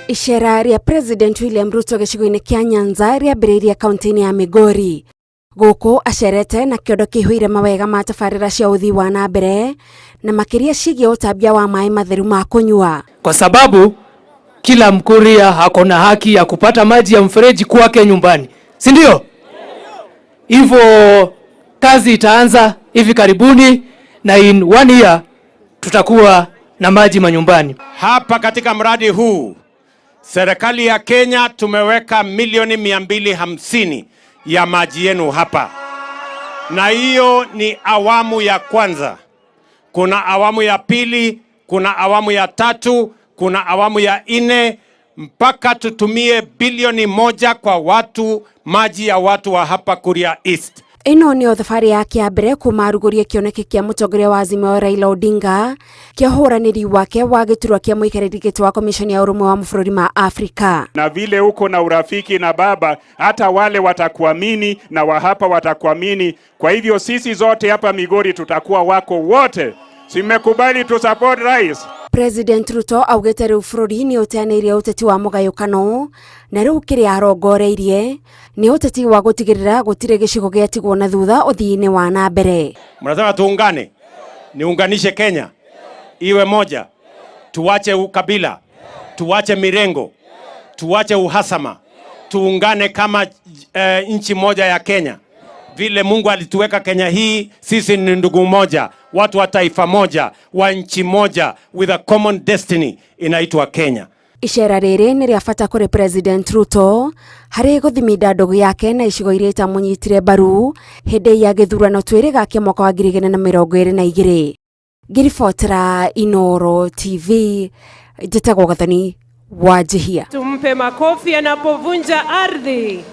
Icera rĩa President William Ruto gĩcigo-inĩ kĩa Nyanza rĩambĩrĩirie kaunti-inĩ ya Migori. Gũkũ acerete na kĩondo kĩihũire mawega ma tabarĩra cia ũthii wa na mbere na makĩria ciĩgiĩ ũtambia wa maĩ matheru ma kũnyua. Kwa sababu kila Mkuria ako na haki ya kupata maji ya mfereji kwake nyumbani, si ndio? Hivyo kazi itaanza hivi karibuni na in one year tutakuwa na maji manyumbani. Hapa katika mradi huu serikali ya Kenya tumeweka milioni 250 ya maji yenu hapa, na hiyo ni awamu ya kwanza. Kuna awamu ya pili, kuna awamu ya tatu, kuna awamu ya nne, mpaka tutumie bilioni 1 kwa watu, maji ya watu wa hapa Kuria East. Ĩno nĩyo thabarĩ yake ya mbere kuma arugũrie kĩoneki kĩa mũtongoria wa Azimio Raila Odinga kĩa ũhũranĩri wake wa gĩturwa kĩa mũikarĩri gĩtĩ wa komishoni ya ũrũmwe wa mabũrũri ma Afrika. Na vile uko na urafiki na baba, hata wale watakuamini na wa hapa watakuamini. Kwa hivyo sisi zote hapa Migori tutakuwa wako wote. Si mmekubali tu support rais? President Ruto augĩte rĩu bũrũri nĩ ũteanĩirie ũteti wa mũgayũkano na rĩu kĩrĩa arongoreirie nĩ ũteti wa gũtigĩrĩra gũtirĩ gĩcigo gĩatigwo na thutha ũthii-inĩ wa na mbere. Mnasema tuungane, niunganishe Kenya iwe moja, tuache ukabila, tuache mirengo, tuache uhasama, tuungane kama nchi moja ya Kenya. Vile Mungu alituweka Kenya hii, sisi ni ndugu moja, watu wa taifa moja, wa nchi moja, with a common destiny inaitwa Kenya. Icera rĩrĩ nĩ rĩa bata kũrĩ President Ruto harĩ gũthiminda ndũgũ yake na icigo iria itamũnyitire mbaru hĩndĩ ya gĩthurano twĩrĩga kĩa mwaka wa 2022. Ngĩribotera Inooro TV, njĩtagwo Gathoni Wanjihia. Tumpe makofi anapovunja ardhi.